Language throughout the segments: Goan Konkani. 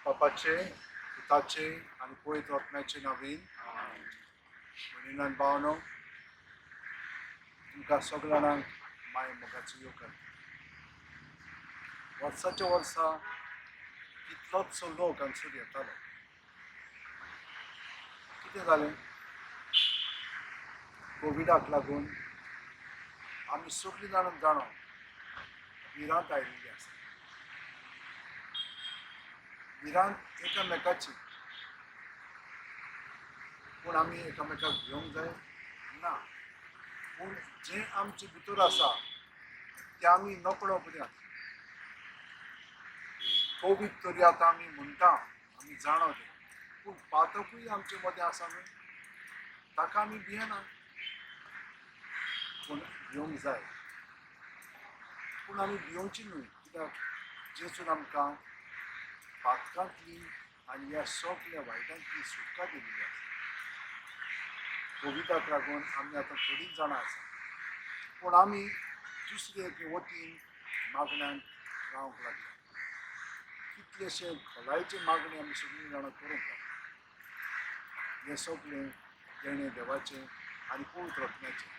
बापाचे, पुताचे आनी पवित्र आत्म्याचे नांवान. भयणीन भावनो, तुमकां सगळ्या जाणांक माय मोगाचो येवकार. वर्साच्या वर्सा कितलोचसो लोक हांगसर येतालो. कितें जालें, कोविडाक लागून आमी सगळीं जाणां जाणा भिरांत आयिल्ली आसा. भिरांत एकामेकाची, पूण आमी एकामेकाक भिवंक जाय ना. पूण जें आमचे भितर आसा तें आमी नकळो पर्यंत कोवीड तरी आतां आमी म्हणटा, आमी जाणा तें, पूण पातकूय आमचे मदें आसा न्हय, ताका आमी भियेना, पूण भिवंक जाय. पूण आमी भिवची न्हय, कित्याक जेजून आमकां पातकांतली आनी ह्या सगल्या वायटांतली सुटका दिल्ली आसा. कोविडाक लागून आमी आतां थोडींच जाणां आसा, पूण आमी दुसरे एके वतीन मागण्यांक रावंक लागल्या. कितलेशे खोलायचे मागणी आमी सगळीं जाणां करूंक लागल्या. हें सगळें देणें देवाचें आनी पवित्र आत्म्याचें.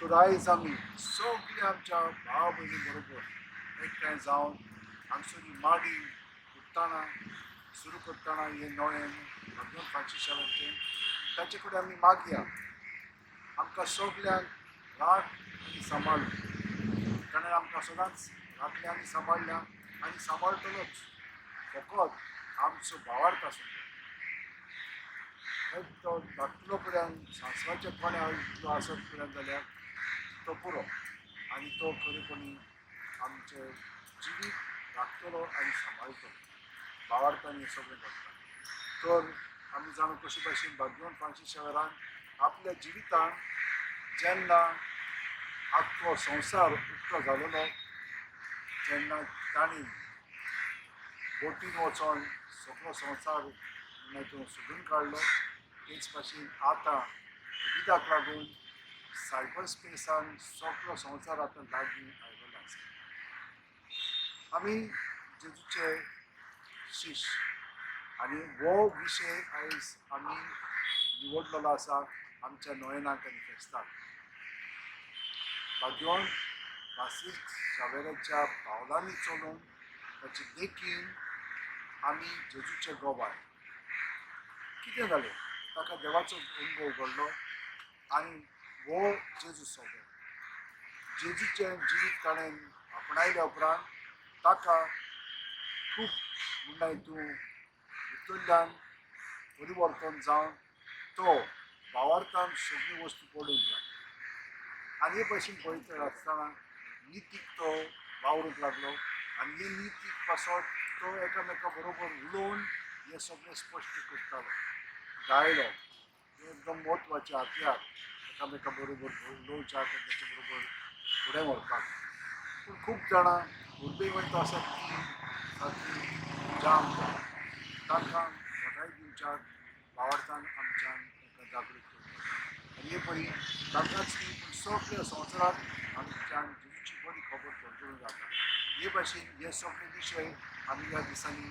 तर आयज आमी सगळे आमच्या भाव भयणी बरोबर एकठांय जावन हांगसर माडी उठ्ठना सुरू करतना हें नवें भाग्यवंत फ्रांसीस शावेराचें, ताचे कडेन आमी मागया आमकां सगल्यांक राख आनी सांबाळ. ताणें आमकां सदांच राखल्या आनी सांबाळ्ळ्या आनी सांबाळटलोच. फकत आमचो भावार्थ आसूंक जाय. तो धाकटलो पर्यंत सांसवाच्या कोण्या इतलो आसत पर्यंत जाल्यार तो पुरो, आनी तो खरेपणी आमचें जिवीत राखतलो आनी सांबाळटलो. भावार्थान हें सगळें करता. तर आमी जाणा कशे भाशेन भाग्यवंत फ्रांसीस शावेरान आपल्या जिवितान जेन्ना आख्खो संवसार उक्तो जालेलो, जेन्ना तांणी बोटीन वचोन सगळो संवसार तो सोदून काडलो, तेच भाशेन आतां कोविडाक लागून सायबर स्पेसान सगळो संवसार आतां लागीं आयलेलो आसा. आमी जेजूचे शिश्य आनी हो विशय आयज आमी निवडलेलो आसा आमच्या नोयेनाक आनी फेस्ताक. भाग्यवंत फ्रांसीस शावेराच्या पावलांनी चलून ताचे देखीन आमी जेजूचे गवाय. कितें जालें, ताका देवाचो अनुभव घडलो आनी हो जेजू सोबो जेजूचें जिवीत ताणें आपणायल्या उपरांत ताका खूब म्हणल्यार तूं भितरल्यान परिवर्तन जावन तो भावार्थान सगळ्यो वस्तू पडूंक लागलो. आनी हे भशेन पळयता आसतना नितीक तो वावरूंक लागलो आनी हे नितीक पासत तो एकामेका बरोबर उलोवन हें सगळें स्पश्ट करतालो. गायलो हें एकदम म्हत्वाचें हत्यार एकामेका बरोबर उलोवच्याक आनी ताचे बरोबर फुडें व्हरपाक. पूण खूब जाणां उर्बेवंत आसात ती सारकी जाम तांकां घटाय दिवच्याक भावार्थान आमच्यान तांकां जागृत करपाक. आनी हे परी तांकांच न्ही पूण सगळ्या संवसारांत आमच्यान जेजूची बरी खबर परजळून जाता. हे भाशेन हे सगळे विशय आमी ह्या दिसांनी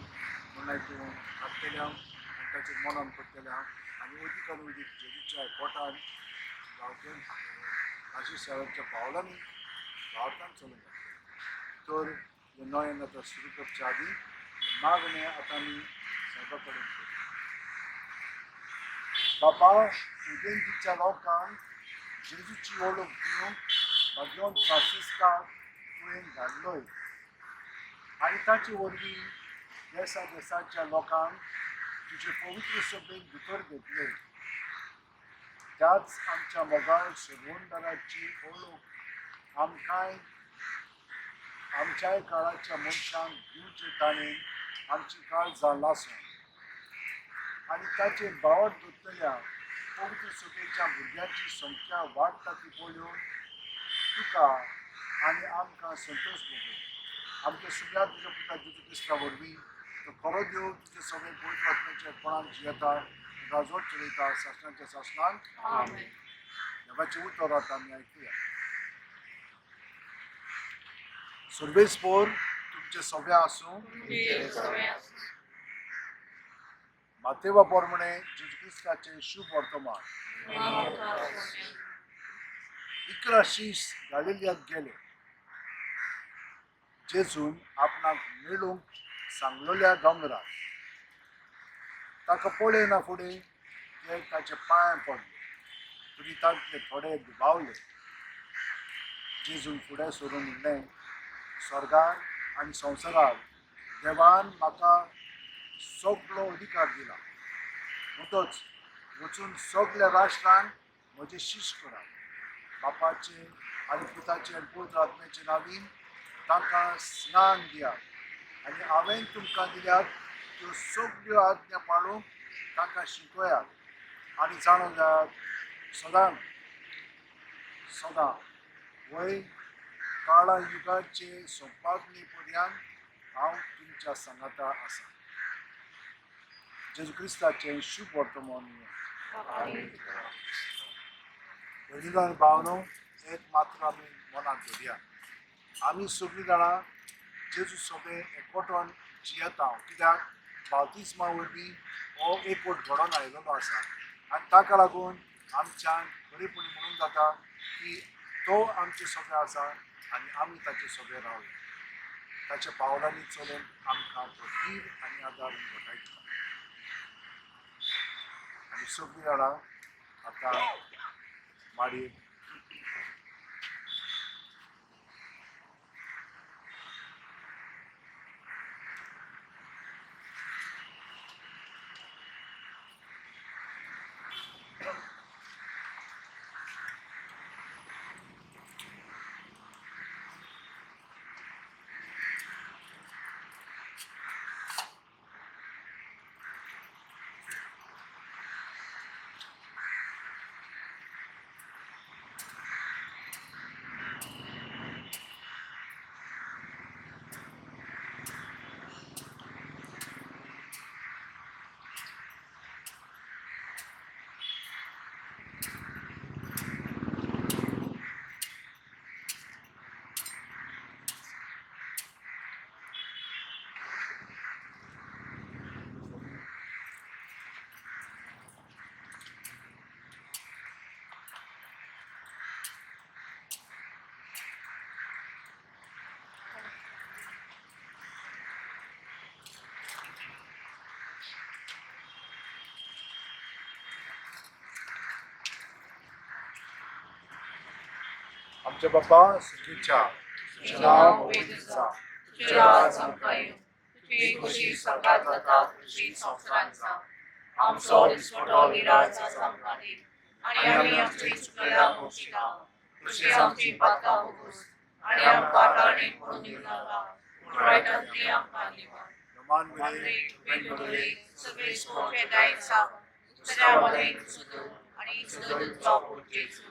म्हणल्यार तूं हाडटले हांव आनी ताचेर मनन करतले हांव आनी अदीक आनी अदीक जेजूच्या पोटान गांवच्या फ्रांसीस शावेराच्या पावलांनी भावार्थान चलूंक लागतले. तर हें नोयेन आतां सुरू करच्या आदीं मागणें आतां आमी सायबा कडेन करूं. बाबा, उदेंतीच्या लोकांक जेजूची वळख दिवंक भाग्यवंत फ्रांसिस्काक तुवें धाडलोय आनी ताचे वरवीं देसा देसाच्या लोकांक तुजे पवित्र सभेक भितर घेतले. त्याच आमच्या मोगाळ सोडवणदाराची वळख आमकांय आमच्याय काळाच्या मनशांक दिवचे ताणें आमची काळजां लासून आनी ताचे भावार्थ दवरतल्या पवित्र सभेच्या भुरग्यांची संख्या वाडटा ती पळोवन तुका आनी आमकां संतोश भोगूं. आमच्या सगळ्या तुज्या पुता जेजू क्रिस्ता वरवीं. तो खरो देव तुजे सगळे पवित्र आत्म्याच्या कोणाक जियेता, राजवट चलयता सासणाच्या सासणाक. देवाचें उतर आतां आमी आयकुया. सर्वेस्पोर तुमचे सगळे आसूं. मातेवा प्रमाणे जेजू क्रिस्ताचें शुभ वर्तमान. 11 शीस गालिलियाक गेले. जेजून आपणाक मेळूंक सांगलेल्या दोंगरार ताका पळयना फुडें ते ताचे पांय पडले, तरी तांतले थोडे दुबावले. जेजून फुडें सरून म्हणलें, स्वर्गार आनी संवसारार देवान म्हाका सगलो अधिकार दिला. म्हणटच वचून सगल्या राष्ट्रांक म्हजें शिश करात. बापाचे आनी पुताचे आनी पवित्र आत्म्याचे नांवीन तांकां स्नान दियात आनी हांवें तुमकां दिल्यात त्यो सगल्यो आज्ञा पाळूंक तांकां शिकयात. आनी जाणून जायात, सदां सदां वय काळा युगाचे सोंपाग्नी पर्यंत हांव तुमच्या सांगाता आसा. जेजू क्रिस्ताचें शुभ वर्तमान. भयणीनो आनी भावनो, एक मात्र आमी मनांत धरया, आमी सगळीं जाणां जेजू सगळे एकवटून जियेता. कित्याक बाप्तिस्मा वरवीं हो एकवट घडोवन आयिल्लो आसा आनी ताका लागून आमच्यान खरेपणी म्हणून जाता की तो आमचे सगळे आसा आनी आमी ताचे सगळे रावया. ताच्या पावलांनी चलून आमकां तो धीर आनी आदार घटायता. आनी सगळीं जाणां आतां माडयेर आमच्या बापा सुखीच्या तुझें नांव पवित्र जावं, तुजें राज आमकां येवं, तुजी खोशी स्वर्गात जाता तशी संवसारांत जावं. आमचो दिसवडो विराज आज आमकां दी आनी आमी आमची चुकलेल्या मोक्षिता तशी आमची पातकां भोगूस आनी आमकां ताळणीक पडून दिवं नाका, पूण वायटांतली आमकां निवार. नमान मरे सगळे सोडचे दायज जावं, दुसऱ्या मदें सुदू आनी सुदूचो पूत जेजू.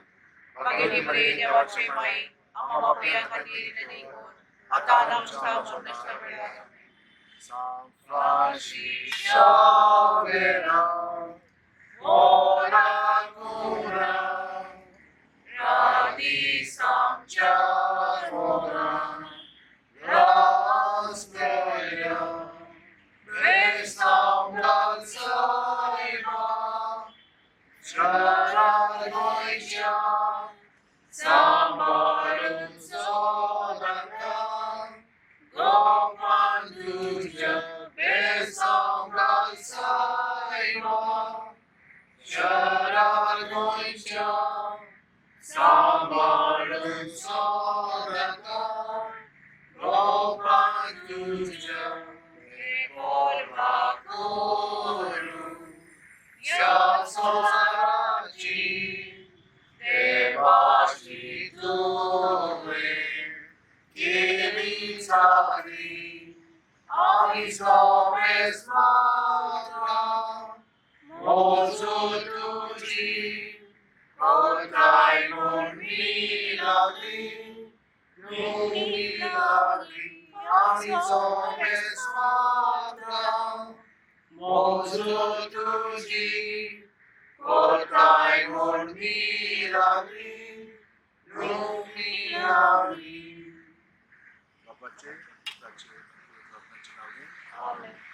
मागीर बरे देवाचे माई आम्हा बापया खातीर विनंती कर, आता आनी आमच्या मरणाच्या वेळार. San Francisco Vera, ora cura, राती सामच्या ora, Rastoria, Besam Galsaiva, Charagoicha, सांबाळून सोदांका, Gopan Tuja, Besam Galsaiva, Charagoicha, सांबाळून सोदांका, Gopan Tuja, कोलवा करू या संसाराची देवाशी तुवे केली चाकरी आम्ही सोमेस मात्रा मोजू तुझी कोताय म्हूण लागली लागली आम्ही सोमेस मात्रा मोजो तुजी कोताय म्हूण मिराग्री लुमिराग्री. बापाचे, पुताचे, पवित्र आत्म्याचे नांवान. आमेन.